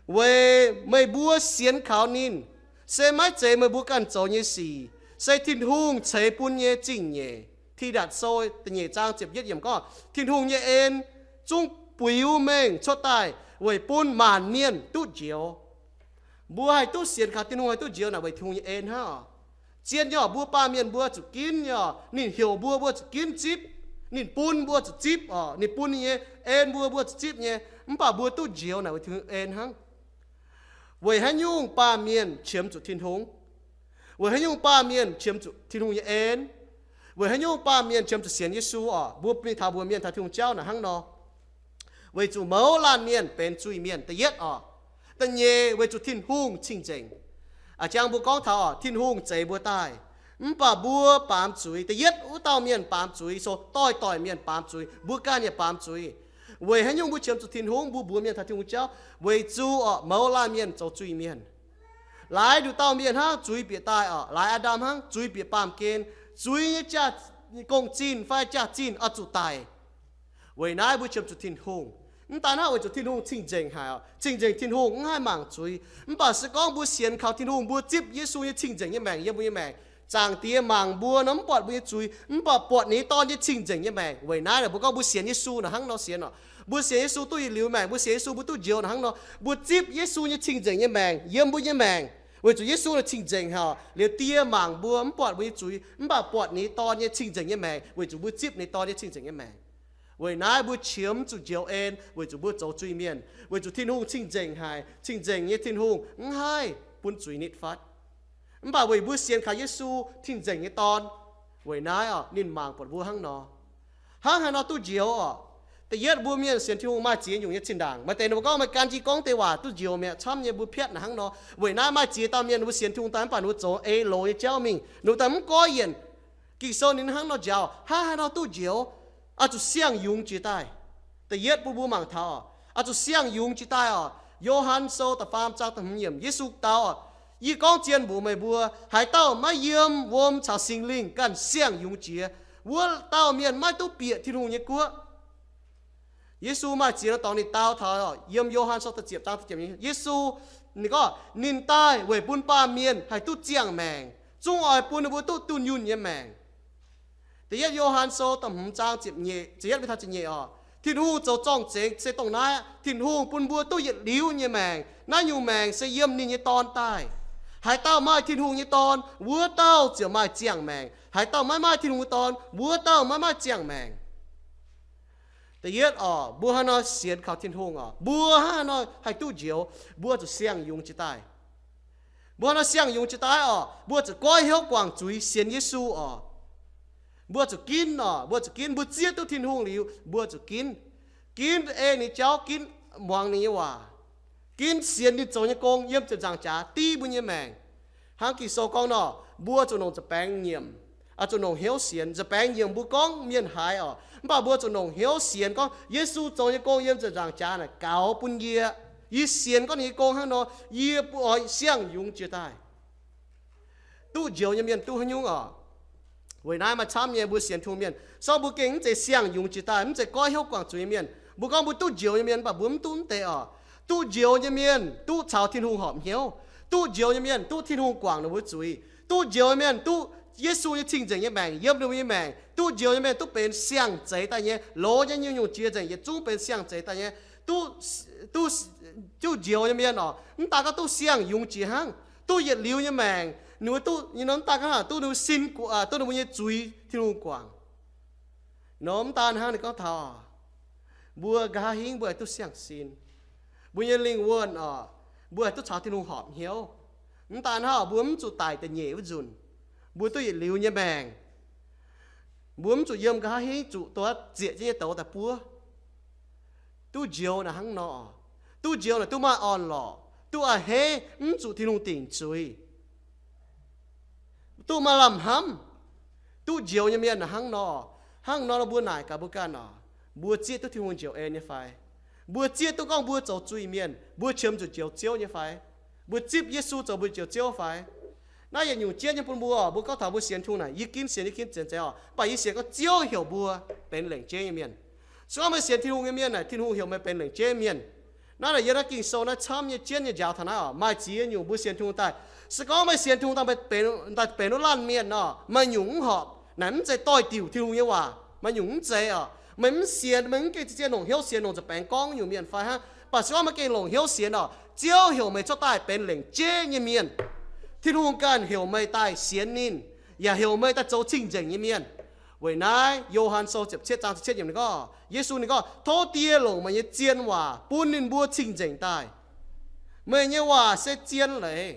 weic meih mbuo sienx kaux ninh. Se maiv zeiz meih mbuo ganh zoux nyei sic, se Tin-Hungh ceix bun nyei zingh nyeic. Ti^datc Sou da'nyeic zaang ziepc yietv yiemc gorngv, Tin-Hungh nyei en zungv buix mengh cuotv daaih weic bun maanc mienh duqv njoux. Mbuo haih duqv sienx kaux Tin-Hungh, haih duqv njoux naaic weic Tin-Hungh nyei en hnangv oc. Zien nyei oc, mbuo baamh mienh mbuo zuqc ginv nyei oc. Ninh heuc mbuo, mbuo zuqc ginv zipv. Ninh bun, mbuo zuqc zipv oc. Ninh bun nyei en mbuo, mbuo zuqc zipv nyei. Mv baac mbuo duqv njoux naaic weic Tin-Hungh en hnangv. Weic haaix nyungc baamh mienh qiemx zuqc Tin-Hungh? Weic haaix nyungc baamh mienh qiemx zuqc Tin-Hungh nyei en? Weic haaix nyungc baamh mienh qiemx zuqc sienx Yesu oc? Mbuo mingh taux mbuox mienh taux Tin-Hungh jauv naaic hnangv nor. Weic zuqc mouz laanh mienh benx zuiz-mienh, da'yietv oc. Da'nyeic, weic zuqc Tin-Hungh cing-nzengc. A'jang mbuo gorngv taux oc, Tin-Hungh zeix mbuo daaih, mv baac mbuo baamz zuiz. Da'yietv wuov dauh mienh baamz zuiz, so doix-doix mienh baamz zuiz, mbuo ganh yaac baamz zuiz. Weic haaix nyungc mbuo qiemx zuqc Tin-Hungh, mbuo mbuox mienh taux Tin-Hungh jauv? Weic zuqc oc, mouz laanh mienh zoux zuiz-mienh. Laaix nduqc dauh mienh hnangv zuiz bieqc daaih oc, laaix Aa^ndam hnangv zuiz bieqc baamh gen. Zuiz nyei jaax, gong-zinh fai jaax-zinh oix zuqc daic. Weic naaiv mbuo qiemx zuqc Tin-Hungh. Mv daan hnangv, weic zuqc Tin-Hungh cing-nzengc haic oc. Cing-nzengc Tin-Hungh mv haih mangc zuiz. Mv baac se gorngv mbuo sienx kaux Tin-Hungh, mbuo zipv Yesu nyei cing-nzengc nyei maengc yiem mbuo nyei maengc. Zaangc Diex mangc mbuo nor mv buatc mbuo nyei zuiz, mv baac buatc ninh nyei Dorn nyei cing-nzengc nyei maengc. Weic naaiv mbuo gorngv mbuo sienx Yesu naaic hnangv nor sienx oc. Mbuo sienx Yesu duqv yietc liuz maengc, mbuo sienx Yesu mbuo duqv njoux naaic hnangv nor. Mbuo zipv Yesu nyei cing-nzengc nyei maengc yiem mbuo nyei maengc. Weic zuqc Yesu naaic cing-nzengc haic oc, liuz Die mangc mbuo mv buatc mbuo nyei zuiz, mv baac buatc ninh nyei Dorn nyei cing-nzengc nyei maengc, weic zuqc mbuo zipv ninh nyei Dorn nyei cing-nzengc nyei maengc. Weic naaiv mbuo qiemx zuqc njoux en, weic zuqc mbuo zoux zuiz-mienh, weic zuqc Tin-Hungh cing-nzengc haic. Cing-nzengc nyei Tin-Hungh mv haih bun zuiz nitv fatv. Mv baac weic mbuo sienx kaux Yesu, cing-nzengc nyei Dorn, weic naaiv oc, ninh mangc buatc mbuo hnangv nor. Hnangv haaix nor duqv njoux oc? Da'yietv, mbuo mienh sienx Tin-Hungh maaih ziex nyungc nyei zinh ndaangc. Maaih deix ninh mbuo gorngv meih gan jienv gorngv deix waac duqv njoux mi'aqv. Camv nyei mbuo piatv naaic hnangv nor. Weic naaiv maaih ziex dauh mienh ninh mbuo sienx Tin-Hungh daaih mv baac ninh mbuo zoux eix loz nyei jauv mingh, ninh mbuo daaih mv goiv yienc. Ging-Sou ninh hnangv nor njaaux, hnangv haaix nor duqv njoux? Oix zuqc siang-yungz jiex daaih. Da'yietv bun mbuo mangc taux oc, oix zuqc siang-yungz jiex daaih oc. Yo^han Sou da'faam zaang da'hmz yiemc, Yesu dau oc, yie gorngv zien mbuox meih mbuo, haaix dauh maiv yiem wuom caux Singx Lingh ganh siang-yungz jiex, wuov dauh mienh maiv duqv bieqc Tin-Hungh nyei guoqv. Yesu maaih ziex norm dorngx ninh dau taux oc, yiem Yo^han Sou da'ziepc zaang da'ziepc, Yesu ninh gorngv ninh daaih weic bun baamh mienh haih duqv ziangh maengc, zungv oix bun ninh mbuo duqv dunh yunh nyei maengc. Da'yietv Yo^han Sou da'hmz zaang ziepc nyeic, ziepc yietv mingh taux ziepc nyeic oc. Tin-Hungh zoux zorng-zengx se dongh naaiv, Tin-Hungh bun mbuo duqv yietc liuz nyei maengc. Naaiv nyungc maengc se yiem ninh nyei Dorn daaih. Haaix dauh maaih Tin-Hungh nyei Dorn, wuov dauh ziouc maaih ziangh maengc. Haaix dauh maiv maaih Tin-Hungh nyei Dorn, wuov dauh maiv maaih ziangh maengc. Da'yietv oc, mbuo hnangv haaix nor sienx kaux Tin-Hungh oc? Mbuo hnangv haaix nor haih duqv njoux? Mbuo zuqc siang-yungz jiex daaih. Mbuo hnangv haaix nor siang-yungz jiex daaih oc? Mbuo zuqc goiv hnyouv guangc zuiz sienx Yesu oc. Mbuo zuqc ginv oc, mbuo zuqc ginv. Mbuo zieqv duqv Tin-Hungh liuz, mbuo zuqc ginv. Ginv ei ninh jauv, ginv muangx ninh nyei waac, ginv sienx ninh zoux nyei gong yiem ziepc nzaangc jaax div mbuo nyei maengc. Hnangv Ging-Sou gorngv nor, mbuo zuqc longc nza-baengx nyiemc, zuqc longc hnyouv sienx. Nza-baengx nyiemc mbuo gorngv mienh haiz oc, mv baac mbuo zuqc longc hnyouv sienx gorngv Yesu zoux nyei gong yiem ziepc nzaangc jaax naaic gaux bun yie. Yie sienx gorngv ninh nyei gong hnangv nor, yie bun oix siang-yungz jiex daaih. Duqv njoux nyei mienh duqv haaix nyungc oc? Weic naaiv maaih camv nyei mbuo sienx Tin-Hungh mienh, sorng mbuo gengh mv zeiz siang-yungz jiex daaih, mv zeiz goiv hnyouv guangc zuiz nyei mienh. Mbuo gorngv mbuo duqv njoux nyei mienh, mv baac mbuo mv duqv mv deix oc. Duqv njoux nyei mienh duqv caux Tin-Hungh horpc hnyouv. Duqv njoux nyei mienh duqv Tin-Hungh guangc ninh mbuo zuiz. Duqv njoux nyei mienh duqv Yesu nyei cing-nzengc nyei maengc yiem ninh mbuo nyei maengc. Duqv njoux nyei mienh duqv benx siang-zeix daaih nyei, loz nyei nyungc-nyungc jiex nzengc yietc zungv benx siang-zeix daaih nyei. Duqv, duqv, duqv njoux nyei mienh oc, mv daaih gorngv duqv siang-yungz jiex hnangv, duqv yietc liuz nyei maengc. Ninh mbuo duqv, mv daaih gorngv duqv ninh mbuo sin, duqv ninh mbuo nyei zuiz Tin-Hungh guangc. Nor mv daan hnangv, ninh gorngv taux mbuo nqa'haav hingv mbuo haih duqv siang-sin. Mbuo nyei lingh wuonh oc, mbuo haih duqv caux Tin-Hungh horpc hnyouv. Mv daan hnangv, mbuo mv zuqc daic da'nyeic wuov nzunc. Mbuo duqv yietc liuz nyei maengc. Mbuo mv zuqc yiem nqa'haav hingv zuqc douz zieqc jienv nyei douz daaih buov. Duqv njoux naaic hnangv nor, duqv njoux naaic duqv maaih orn-lorqc, duqv a'hneiv, mv zuqc Tin-Hungh dingc zuiz, duqv maaih lamh hnamv. Duqv njoux nyei mienh naaic hnangv nor, hnangv nor mbuo naaic gaax mbuo ganh oc, mbuo zieqv duqv Tin-Hungh njoux en nyei fai? Mbuo zieqv duqv gorngv mbuo zoux zuiz-mienh, mbuo qiemx zuqc njoux Ziouv nyei fai? Mbuo zipv Yesu zoux mbuo njoux Ziouv fai? Naaiv yietc nyungc jienv nyei bun mbuo oc, mbuo gorngv taux mbuo sienx Tin-Hungh naaic, yie ginv sienx, yie ginv sienx zeiz oc, mv baac yie sienx gorngv Ziouv heuc mbuo benx lengc jeiv nyei mienh. Se gorngv meih sienx Tin-Hungh nyei mienh naaic, Tin-Hungh heuc meih benx lengc jeiv mienh. Naaiv naaic yiem naaiv Ging-Sou naaiv camv nyei jienv nyei njaaux taux naaiv oc, maaih ziex nyungc mbuo sienx Tin-Hungh daaih. Se gorngv meih sienx Tin-Hungh daaih benx, daaih benx wuov laanh mienh nor, maaih nyungc mv horpc, naaic mv zeiz doix-diuc Tin-Hungh nyei waac. Maaih nyungc mv zeiz oc. Meih mv sienx, meih mv gengh zien-zien longc hnyouv sienx, longc nza'baengx gorngv nyungc mienh fai hnangv. Mv baac se gorngv meih gengh longc hnyouv sienx oc, Ziouv heuc meih cuotv daaih benx lengc jeiv nyei mienh. Tin-Hungh ganh heuc meih daaih sienx ninh, yaac heuc meih daaih zoux cing-nzengc nyei mienh. Weic naaiv Yo^han Sou ziepc cietv zaang ziepc cietv yiemc ninh gorngv, Yesu ninh gorngv, tov Die longc meih nyei zien waac bun ninh mbuo cing-nzengc daaih. Meih nyei waac se zien leiz.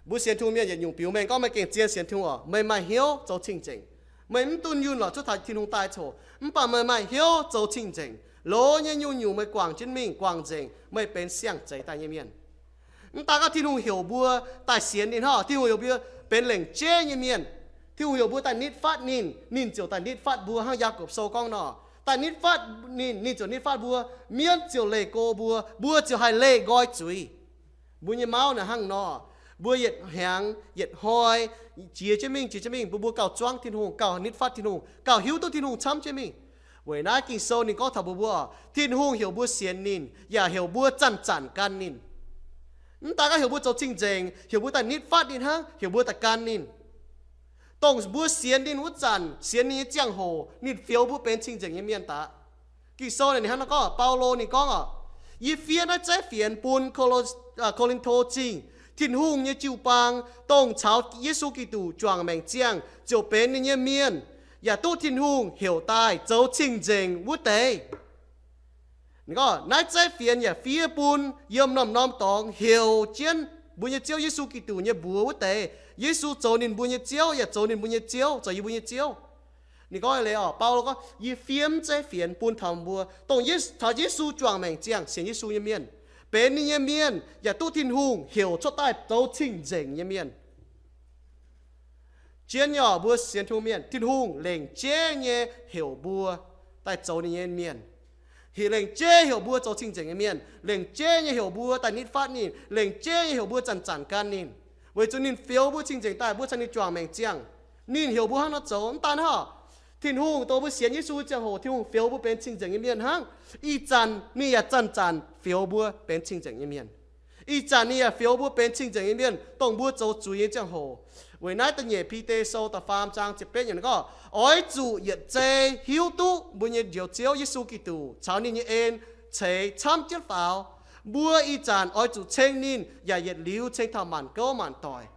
Mbuo sienx Tin-Hungh mienh yietc nyungc biux mengh gorngv meih gengh zien sienx Tin-Hungh oc, meih maaih hnyouv zoux cing-nzengc. Meih mv dunh yunh lorqc cuotv taux Tin-Hungh daaih coc, mv baac meih maaih hnyouv zoux cing-nzengc. Loz nyei nyungc-nyungc meih guangc jienv mingh, guangc nzengc, meih benx siang-zeix daaih nyei mienh. Mv daan gorngv Tin-Hungh heuc mbuo daaih sienx ninh hnangv, Tin-Hungh heuc mbuo benx lengc jeiv nyei mienh. Tin-Hungh heuc mbuo daaih nitv fatv ninh, ninh ziouc daaih nitv fatv mbuo, hnangv Yaagorpc Sou gorngv nor, daaih nitv fatv ninh, ninh ziouc nitv fatv mbuo, mienv ziouc leih go mbuo, mbuo ziouc haih leih nqoi zuiz. Mbuo nyei mauv naaic hnangv nor, mbuo yietc hnyangx yietc hnoi jiex jienv mingh, jiex jienv mingh, mbuo, mbuo gauh zuangv Tin-Hungh, gauh nitv fatv Tin-Hungh, gauh hiuv duqv Tin-Hungh camv jienv mingh. Weic naaiv Ging-Sou ninh gorngv taux mbuo, mbuo, Tin-Hungh heuc mbuo sienx ninh, yaac heuc mbuo zanc-zanc gan ninh. Mv daan gorngv heuc mbuo zoux cing-nzengc, heuc mbuo daaih nitv fatv ninh hnangv, heuc mbuo daaih gan ninh. Dongh mbuo sienx ninh wuov zanc, sienx ninh nyei ziangh hoc, ninh fioux mbuo benx cing-nzengc nyei mienh daaih. Ging-Sou naaic ninh hnangv naaiv gorngv, Baulo ninh gorngv oc, yie fiev naaiv zeiv fienx bun Ko^lo, Ko^lin^to Zingh, Tin-Hungh nyei jiu-baang, dongh caux Yesu Giduc juangc maengc ziangh ziouc benx ninh nyei mienh, yaac duqv Tin-Hungh heuc daaih zoux cing-nzengc wuov deix. Ninh gorngv, naaiv zeiv fienx yaac fiev bun yiem norm-norm dorngx heuc jienv mbuo nyei Ziouv Yesu Giduc nyei mbuox wuov deix. Yesu zoux ninh mbuo nyei Ziouv, yaac zoux ninh mbuo nyei Ziouv, zoux yie mbuo nyei Ziouv. Ninh gorngv leiz oc, Baulo gorngv, yie fiev mv zeiv fienx bun taux mbuo, dongh Ye, caux Yesu juangc maengc ziangh sienx Yesu nyei mienh, benx ninh nyei mienh, yaac duqv Tin-Hungh heuc cuotv daaih zoux cing-nzengc nyei mienh. Jienv nyei oc, mbuo sienx Tin-Hungh mienh, Tin-Hungh lengc jeiv nyei heuc mbuo daaih zoux ninh nyei mienh. Heuc, lengc jeiv heuc mbuo zoux cing-nzengc nyei mienh, lengc jeiv nyei heuc mbuo daaih nitv fatv ninh, lengc jeiv nyei heuc mbuo zanc-zanc gan ninh, weic zuqc ninh fioux mbuo cing-nzengc daaih mbuo caux ninh juangc maengc ziangh. Ninh heuc mbuo hnangv nor zoux. Mv daan hnangv, Tin-Hungh dongh mbuo sienx Yesu ziangh hoc, Tin-Hungh fioux mbuo benx cing-nzengc nyei mienh hnangv. Ih zanc ninh yaac zanc-zanc fioux mbuo benx cing-nzengc nyei mienh. Ih zanc ninh yaac fioux mbuo benx cing-nzengc nyei mienh, dongh mbuo zoux zuiz nyei ziangh hoc. Weic naaiv da'nyeic Bide Sou da'faam zaang ziepc betv yiemc gorngv, oix zuqc yietc zei hiuv duqv mbuo nyei Njoux Ziouv Yesu Giduc caux ninh nyei en ceix camv jienv faaux. Mbuo ih zanc oix zuqc ceng ninh yaac yietc liuz ceng taux maanc gouv maanc doic.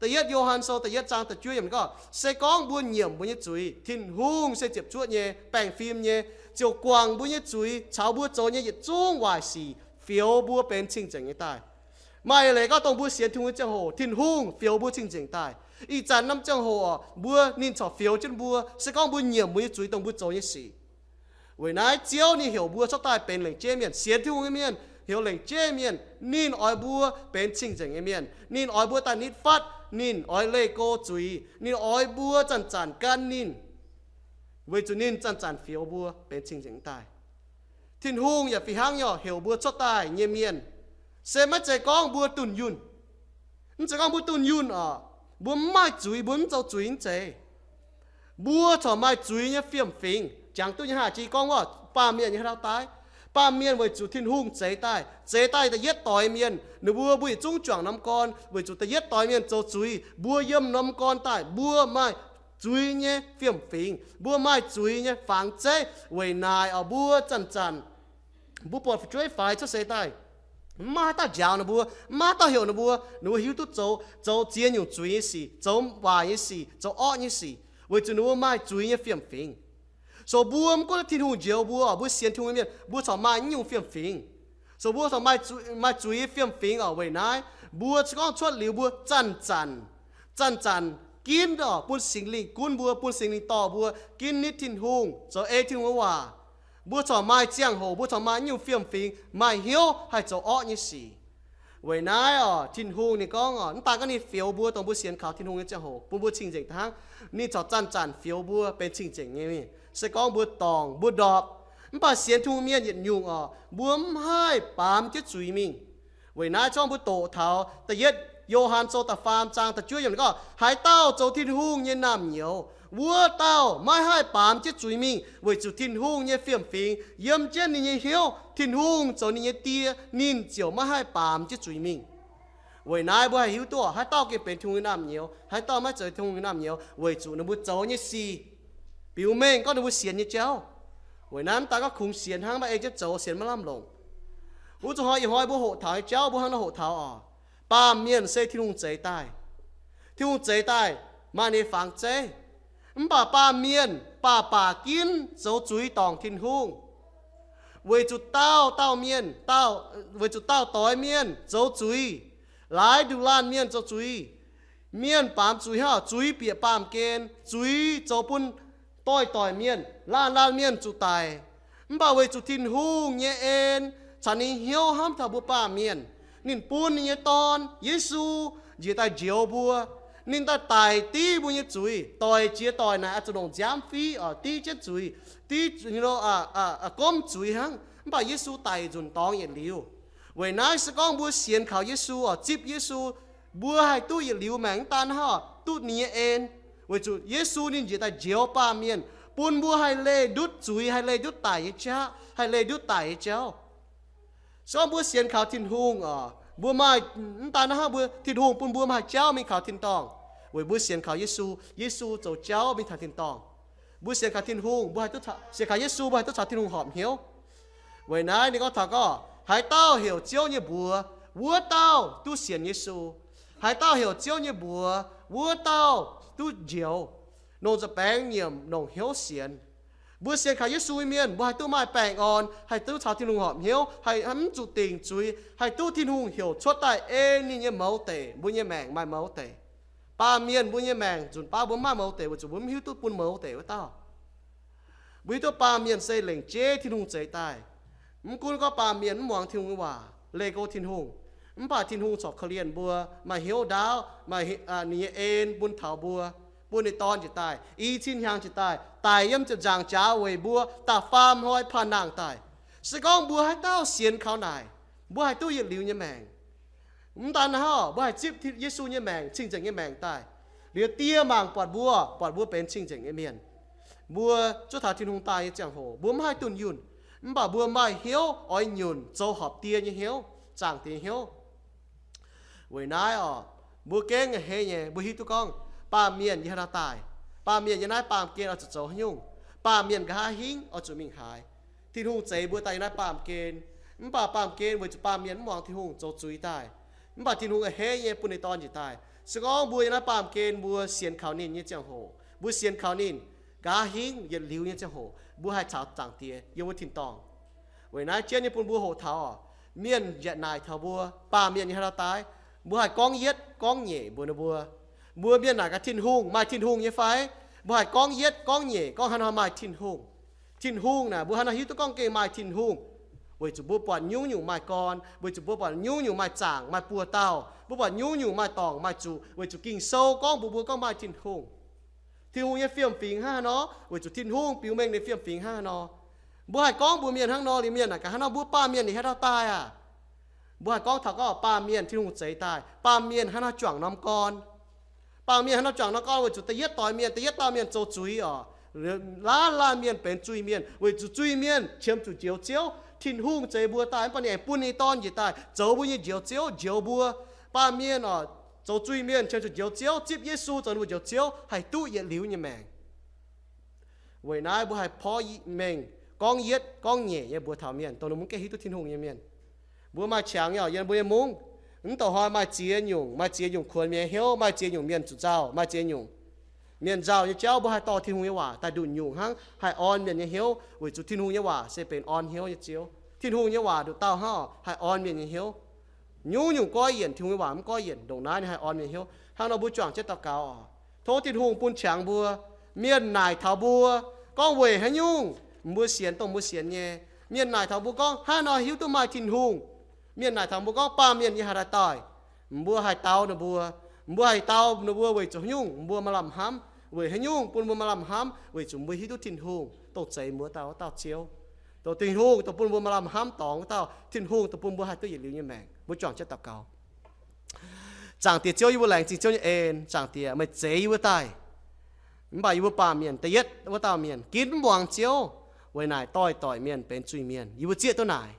Da'yietv Yo^han Sou da'yietv zaang da'juov yiemc gorngv, se gorngv mbuo nyiemc mbuo nyei zuiz, Tin-Hungh se ziepc zuoqv nyei, baengh fim nyei, ziouc guangc mbuo nyei zuiz caux mbuo zoux nyei yietc zungv waaic sic, fioux mbuo benx cing-nzengc nyei daaih. Maaih leiz gorngv dongh mbuo sienx Tin-Hungh nyei ziangh hoc, Tin-Hungh fioux mbuo cing-nzengc daaih. Ih zanc norm ziangh hoc mbuo, ninh corc fioux jienv mbuo, se gorngv mbuo nyiemc mbuo nyei zuiz dongh mbuo zoux nyei sic. Weic naaiv Ziouv ninh heuc mbuo cuotv daaih benx lengc jeiv mienh, sienx Tin-Hungh nyei mienh, heuc lengc jeiv mienh, ninh oix mbuo benx cing-nzengc nyei mienh. Ninh oix mbuo daaih nitv fatv, ninh oix leih go zuiz, ninh oix mbuo zanc-zanc gan ninh, weic zuqc ninh zanc-zanc fioux mbuo benx cing-nzengc daaih. Tin-Hungh yaac fih hnangv nyei heuc mbuo cuotv daaih nyei mienh, se maiv zeiz gorngv mbuo dunh yunh. Mv zeiz gorngv mbuo dunh yunh oc, mbuo mv maaih zuiz, mbuo mv zoux zuiz mv zeiz. Mbuo corc maaih zuiz nyei fiem-fingx, jangx duqv nyei haah, jiex gorngv wuov baamh mienh nyei haaix dauh daaih. Baamh mienh weic zuqc Tin-Hungh zeix daaih, zeix daaih da'yietv doix mienh, ninh mbuo, mbuo yietc zungv juangc norm gorn weic zuqc da'yietv doix mienh zoux zuiz. Mbuo yiem norm gorn daaih, mbuo maaih zuiz nyei fiem-fingx, mbuo maaih zuiz nyei fangx zeiv. Weic naaic oc, mbuo zanc-zanc mbuo buatc fu'jueiv faix cuotv seix daaih, maiv maaih haaix dauh njaaux ninh mbuo, maiv maaih haaix dauh heuc ninh mbuo. Ninh mbuo hiuv duqv zoux, zoux ziex nyungc zuiz nyei sic, zoux waaic nyei sic, zoux orqv nyei sic, weic zuqc ninh mbuo maaih zuiz nyei fiem-fingx. So mbuo mv gunv Tin-Hungh njoux mbuo, mbuo sienx Tin-Hungh nyei mienh, mbuo corc maaih naaiv nyungc fiem-fingx. So mbuo corc maaih zuiz nyei fiem-fingx oc. Weic naaiv, mbuo se gorngv cuotv liuz mbuo zanc-zanc, zanc-zanc ginv oc, bun Singx Lingh gunv mbuo, bun Singx Lingh dorh mbuo ginv nitv Tin-Hungh, zoux ei Tin-Hungh nyei waac, mbuo corc maaih ziangh hoc, mbuo corc maaih naaiv nyungc fiem-fingx, maaih hnyouv haih zoux orqv nyei sic. Weic naaiv oc, Tin-Hungh ninh gorngv oc, mv daan gorngv ninh fioux mbuo, dongh mbuo sienx kaux Tin-Hungh nyei ziangh hoc bun mbuo cing-nzengc hnangv, ninh corc zanc-zanc fioux mbuo benx cing-nzengc nyei mienh. Se gorngv mbuo dorngc, mbuo ndorpc, mv baac sienx Tin-Hungh mienh yietc nyungc oc, mbuo mv haih baamz jienv zuiz mingh. Weic naaiv gorngv mbuo doqc taux da'yietv Yo^han Sou da'faam zaang da'juov yiemc gorngv, haaix dauh zoux Tin-Hungh nyei naamh nyouz, wuov dauh maiv haih baamz jienv zuiz mingh, weic zuqc Tin-Hungh nyei fiem-fingx yiem jienv ninh nyei hnyouv. Tin-Hungh zoux ninh nyei Die, ninh ziouc maiv haih baamz jienv zuiz mingh. Weic naaiv mbuo haih hiuv duqv haaix dauh gengh benx Tin-Hungh nyei naamh nyouz, haaix dauh maiv zeiz Tin-Hungh nyei naamh nyouz, weic zuqc ninh mbuo zoux nyei sic biux mengh gorngv ninh mbuo sienx nyei jauv. Weic naaiv mv daan gorngv kungx sienx hnangv, maiv ei jienv zoux, sienx maiv lamh longc. Wuov zuqc hnoi ih hnoi mbuo hoqc taux nyei jauv, mbuo hnangv nor hoqc taux oc, baamh mienh se Tin-Hungh zeix daaih. Tin-Hungh zeix daaih maaih ninh nyei fangx zeiv, mv baac baamh mienh baac baac ginv zoux zuiz dorngc Tin-Hungh. Weic zuqc dauh dauh mienh, dauh, weic zuqc dauh doix mienh zoux zuiz, laaix nduqc laanh mienh zoux zuiz. Mienh baamz zuiz hnangv, zuiz bieqc baamh gen, zuiz zoux bun doic-doic mienh, laanh laanh mienh zuqc daic. Mv baac weic zuqc Tin-Hungh nyei en caux ninh hnyouv hnamv taux mbuo baamh mienh, ninh bun ninh nyei Dorn, Yesu, njiec daaih njoux mbuo. Ninh daaih daic div mbuo nyei zuiz, doic jiex doic naaic oix zuqc longc nziaamv fiv oc, div jienv zuiz, div, gomv zuiz hnangv. Mv baac Yesu daic nzunc dorngx yietc liuz. Weic naaiv se gorngv mbuo sienx kaux Yesu oc, zipv Yesu, mbuo haih duqv yietc liuz maengc, mv daan hnangv, duqv ninh nyei en. Weic zuqc Yesu ninh njiec daaih njoux baamh mienh, bun mbuo haih leih ndutv zuiz, haih leih ndutv daic nyei qaqv, haih leih ndutv daic nyei jauv. Se gorngv mbuo sienx kaux Tin-Hungh oc, mbuo maaih, mv daan hnangv, mbuo, Tin-Hungh bun mbuo maaih jauv mingh kaux tin-dorngh. Weic mbuo sienx kaux Yesu, Yesu zoux jauv mingh taux tin-dorngh. Mbuo sienx kaux Tin-Hungh, mbuo haih duqv, sienx kaux Yesu mbuo haih duqv caux Tin-Hungh horpc hnyouv. Weic naaiv ninh gorngv taux gorngv, haaix dauh heuc Ziouv nyei mbuox, wuov dauh duqv sienx Yesu. Haaix dauh heuc Ziouv nyei mbuox, wuov dauh duqv njoux, longc nza'baengx nyiemc, longc hnyouv sienx. Mbuo sienx kaux Yesu nyei mienh, mbuo haih duqv maaih baengh orn, haih duqv caux Tin-Hungh horpc hnyouv, haih mv zuqc dingc zuiz, haih duqv Tin-Hungh heuc cuotv daaih ei ninh nyei mouz deic, mbuo nyei maengc maaih mouz deic. Baamh mienh mbuo nyei maengc nzunc baav mbuo mv maaih mouz deic weic zuqc mbuo mv hiuv duqv bun mouz deic wuov dauh. Mbuo hiuv duqv baamh mienh se lengc jeiv Tin-Hungh zeix daaih. Mv gunv gorngv baamh mienh mv muangx Tin-Hungh nyei waac, leih go Tin-Hungh, mv baac Tin-Hungh corc korv-lienh mbuo, maaih hnyouv ndaauv, maaih ninh nyei en bun taux mbuo, bun ninh Dorn njiec daaih, i cin hnyangx njiec daaih, daic yiem ziepc nzaangc jaax weic mbuo, da'faam hnoi panh nangh daaih. Se gorngv mbuo haaix dauh sienx kaux naaic, mbuo haih duqv yietc liuz nyei maengc. Mv daan hnangv, mbuo haih zipv Yesu nyei maengc, cing-nzengc nyei maengc daaih. Liuz Die mangc buatc mbuo, buatc mbuo benx cing-nzengc nyei mienh. Mbuo zuov taux Tin-Hungh daaih nyei ziangh hoc, mbuo mv haih dunh yunh, mv baac mbuo maaih hnyouv oix nyunc zoux horpc Die nyei hnyouv, zaangc Diex nyei hnyouv. Weic naaiv oc, mbuo gengh a'hneiv nyei, mbuo hiuv duqv gorngv baamh mienh yiem haaix nor daaih, baamh mienh yiem naaiv baamh gen oix zuqc zoux haaix nyungc, baamh mienh nqa'haav hingv oix zuqc mingh haaix. Tin-Hungh zeix mbuo daaih yiem naaiv baamh gen, mv baac baamh gen weic zuqc baamh mienh mv muangx Tin-Hungh zoux zuiz daaih. Mv baac Tin-Hungh a'hneiv nyei bun ninh Dorn njiec daaih. Se gorngv mbuo yiem naaiv baamh gen mbuo sienx kaux ninh nyei ziangh hoc, mbuo sienx kaux ninh nqa'haav hingv yietc liuz nyei ziangh hoc, mbuo haih caux zaangc Diex yiem wuov tin-dorngh. Weic naaiv jienv nyei bun mbuo hoqc taux oc, mienh njiec naaic taux mbuo, baamh mienh yiem haaix nor daaih, mbuo haih gorngv yietv gorngv nyeic mbuox ninh mbuo, mbuo mienh naaic gaax Tin-Hungh, maaih Tin-Hungh nyei fai? Mbuo haih gorngv yietv gorngv nyeic gorngv haaix nor maaih Tin-Hungh. Tin-Hungh naaic mbuo haaix nor hiuv duqv gorngv gengh maaih Tin-Hungh? Weic zuqc mbuo buatc nyungc-nyungc maaih gorn, weic zuqc mbuo buatc nyungc-nyungc maaih zaangc maaih buoz-dauh, mbuo buatc nyungc-nyungc maaih dorngc maaih zuqc, weic zuqc Ging-Sou gorngv mbuox mbuo gorngv maaih Tin-Hungh. Tin-Hungh nyei fiem-fingx hnangv haaix nor, weic zuqc Tin-Hungh biux mengh ninh fiem-fingx hnangv haaix nor. Mbuo haih gorngv mbuox mienh hnangv nor liuz, mienh naaic gaax, haaix nor mbuo baamh mienh ninh haaix nor daaih aac? Mbuo haih gorngv taux gorngv baamh mienh Tin-Hungh zeix daaih, baamh mienh haaix nor juangc norm gorn. Baamh mienh haaix nor juangc norm gorn weic zuqc da'yietv doix mienh, da'yietv dauh mienh zoux zuiz oc. Laanh laanh mienh benx zuiz-mienh weic zuqc zuiz-mienh qiemx zuqc njoux Ziouv. Tin-Hungh zeix mbuo daaih, mv baac ninh aengx bun ninh Dorn njiec daaih zoux mbuo nyei Njoux Ziouv, njoux mbuo. Baamh mienh oc, zoux zuiz-mienh qiemx zuqc Njoux Ziouv, zipv Yesu zoux ninh mbuo Njoux Ziouv, haih duqv yietc liuz nyei maengc. Weic naaiv mbuo haih porv mengh gorngv yietv gorngv nyeic nyei mbuox taux mienh, dongh ninh mbuo mv gaengh hiuv duqv Tin-Hungh nyei mienh. Mbuo maaih qangx nyei oc, yiem mbuo nyei mungv, mv douc hnoi maaih ziex nyungc, maaih ziex nyungc kuonx mienh nyei hnyouv, maaih ziex nyungc mienh zuqc nzauh, maaih ziex nyungc mienh nzauh nyei jauv. Mbuo haih dorh Tin-Hungh nyei waac daaih nduqc nyungc hnangv, haih orn mienh nyei hnyouv, weic zuqc Tin-Hungh nyei waac se benx orn hnyouv nyei Ziouv. Tin-Hungh nyei waac nduqc dauh hnangv oc, haih orn mienh nyei hnyouv. Nyungc-nyungc goiv yienc, Tin-Hungh nyei waac mv goiv yienc, ndongc naaiv ninh haih orn mienh hnyouv. Hnangv nor mbuo juangc jienv daux gaux oc. Tov Tin-Hungh bun qangx mbuo. Mienh naaic taux mbuo gorngv weic haaix nyungc mbuo sienx dongh mbuo sienx nyei. Mienh naaic taux mbuo gorngv hnangv haaix nor hiuv duqv maaih Tin-Hungh. Mienh naaic taux mbuo gorngv baamh mienh yiem haaix daaih daaih, mbuo haih dau ninh mbuo. Mbuo haih dau ninh mbuo weic zuqc haaix nyungc? Mbuo maaih lamh hnamv. Weic haaix nyungc bun mbuo maaih lamh hnamv? Weic zuqc mbuo hiuv duqv Tin-Hungh dongh zeix mbuo dauh wuov dauh Ziouv. Dongh Tin-Hungh dongh bun mbuo maaih lamh hnamv dorngx wuov dauh, Tin-Hungh dongh bun mbuo haih duqv yietc liuz nyei maengc. Mbuo juangc jienv daux gaux. Zaangc Diex Ziouv, yie mbuo laengz zingh Ziouv nyei en. Zaangc Diex, meih zeix yie mbuo daaih, mv baac yie mbuo baamh mienh da'yietv wuov dauh mienh ginv mv muangx Ziouv, weic naaic doix-doix mienh benx zuiz-mienh. Yie mbuo zieqv duqv naaic.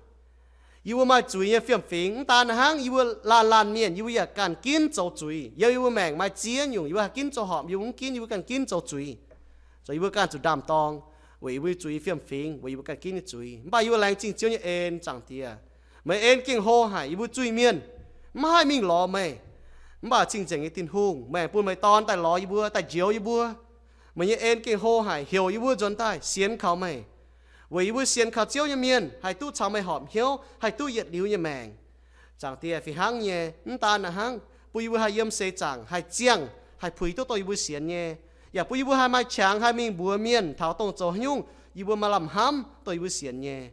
Yie mbuo maaih zuiz nyei fiem-fingx. Mv daan hnangv, yie mbuo laanh laanh mienh, yie mbuo yaac ganh ginv zoux zuiz. Yiem yie mbuo maengc maaih ziex nyungc, yie mbuo haih ginv zoux horpc, yie mbuo mv ginv, yie mbuo ganh ginv zoux zuiz. Zoux yie mbuo ganh zuqc ndaam-dorng weic yie mbuo nyei zuiz nyei fiem-fingx, weic yie mbuo ganh ginv nyei zuiz. Mv baac yie mbuo laengz zingh Ziouv nyei en. Zaangc Diex, meih en gengh hlo haic yie mbuo zuiz-mienh, mv haih mingh lorz meih. Mv baac cing-nzengc nyei Tin-Hungh, meih aengx bun meih Dorn daaih lorz yie mbuo, daaih njoux yie mbuo. Meih nyei en gengh hlo haic, heuc yie mbuo nzuonx daaih sienx kaux meih, weic yie mbuo sienx kaux Ziouv nyei mienh haih duqv caux meih horpc hnyouv, haih duqv yietc liuz nyei maengc. Zaangc Diex, fih hnangv nyei, mv daan hnangv, bun yie mbuo haih yiem seix zaangc haih ziangh, haih puix duqv dongh yie mbuo sienx nyei, yaac bun yie mbuo haih maaih qangx haih mingh mbuox mienh taux dongh zoux haaix nyungc yie mbuo maaih lamh hnamv dongh yie mbuo sienx nyei.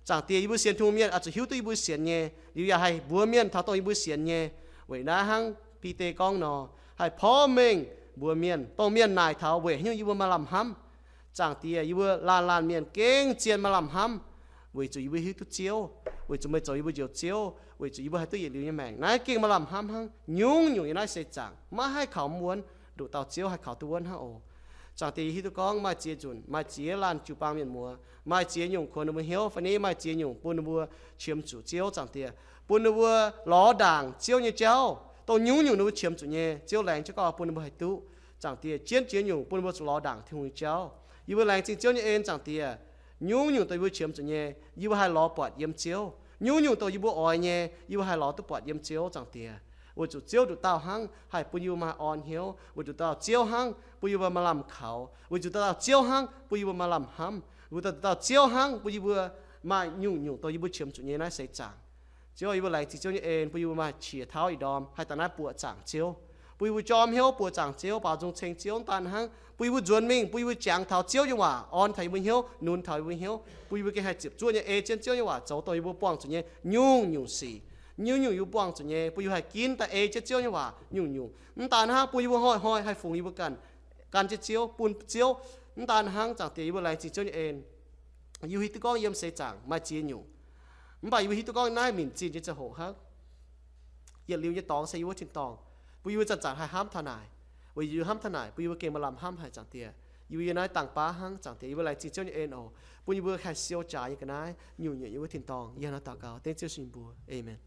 Zaangc Diex, yie mbuo sienx Tin-Hungh mienh oix zuqc hiuv duqv yie mbuo sienx nyei, liuz yaac haih mbuox mienh taux dongh yie mbuo sienx nyei. Weic naaiv hnangv Bide gorngv nor, haih porv mengh mbuox mienh, dongh mienh naaic taux weic haaix nyungc yie mbuo maaih lamh hnamv. Zaangc Diex, yie mbuo laanh laanh mienh gengh zien maaih lamh hnamv, weic zuqc yie mbuo hiuv duqv Ziouv, weic zuqc meih zoux yie mbuo Njoux Ziouv, weic zuqc yie mbuo haih duqv yietc liuz nyei maengc. Naaiv gengh maaih lamh hnamv hnangv. Nyungc-nyungc yiem naaiv seix zaangc maiv haih kaux mv wuonv, nduqc dauh Ziouv haih kaux duqv wuonv hnangv oc. Zaangc Diex, yie hiuv duqv gorngv maaih ziex nzunc maaih ziex laanh jiu-baang mienh muoz, maaih ziex nyungc kuonx ninh mbuo hnyouv, fai niv maaih ziex nyungc bun ninh mbuo qiemx zuqc Ziouv. Zaangc Diex, bun ninh mbuo lorz ndaangc Ziouv nyei jauv. Dongh nyungc-nyungc ninh mbuo qiemx zuqc nyei, Ziouv laengz jienv gorngv bun ninh mbuo haih duqv. Zaangc Diex, jienv ziex nyungc bun ninh mbuo zuqc lorz ndaangc Tin-Hungh nyei jauv. Yie mbuo laengz zingh Ziouv nyei en. Zaangc Diex, nyungc-nyungc dongh yie mbuo qiemx zuqc nyei, yie mbuo haih lorz buatc yiem Ziouv. Nyungc-nyungc dongh yie mbuo oix nyei, yie mbuo haih lorz duqv buatc yiem Ziouv. Zaangc Diex, weic zuqc Ziouv nduqc dauh hnangv haih bun yie mbuo maaih orn hnyouv. Weic zuqc nduqc dauh Ziouv hnangv bun yie mbuo maaih lamh kaux. Weic zuqc nduqc dauh Ziouv hnangv bun yie mbuo maaih lamh hnamv. Weic zuqc nduqc dauh Ziouv hnangv bun yie mbuo maaih nyungc-nyungc dongh yie mbuo qiemx zuqc nyei naaiv seix zaangc. Ziouv, yie mbuo laengz zingh Ziouv nyei en, bun yie mbuo maaih qiex tauv ih ndorm haih daaih naaiv buoqc zaangc Ziouv, bun yie mbuo jorm hnyouv buoqc zaangc Ziouv, baaux nzung ceng Ziouv. Mv daan hnangv, bun yie mbuo nzuonx mingh, bun yie mbuo jangx taux Ziouv nyei waac, orn taux yie mbuo hnyouv, nunz taux yie mbuo hnyouv, bun yie mbuo gengh haih ziepc zuoqv nyei ei jienv Ziouv nyei waac zoux dongh yie mbuo buangh zuqc nyei nyungc-nyungc sic. Nyungc-nyungc yie mbuo buangh zuqc nyei, bun yie mbuo haih ginv daaih ei jienv Ziouv nyei waac nyungc-nyungc. Mv daan hnangv, bun yie mbuo hnoi-hnoi haih fungx yie mbuo ganh, gan jienv Ziouv, bun Ziouv. Mv daan hnangv, Zaangc Diex, yie mbuo laengz zingh Ziouv nyei en. Yie hiuv duqv gorngv yiem seix zaangc maaih ziex nyungc, mv baac yie mbuo hiuv duqv gorngv naaiv minc zinh nyei ziangh hoc hnangv. Yietc liuz nyei dorngx se yie wuov tin-dorngh, bun yie mbuo zanc-zanc haih hnamv taux naaic. Weic yie hnamv taux naaic, bun yie mbuo gengh maaih lamh hnamv haic. Zaangc Diex, yie mbuo yiem naaiv dangh baav hnangv. Zaangc Diex, yie mbuo laengz zingh Ziouv nyei en oc, bun yie mbuo haih siou jaax nyei ga'naaiv nyungc-nyungc yiem wuov tin-dorngh. Yie hnangv naaiv daux gaux dengv Ziouv sin mbuox. Aamen.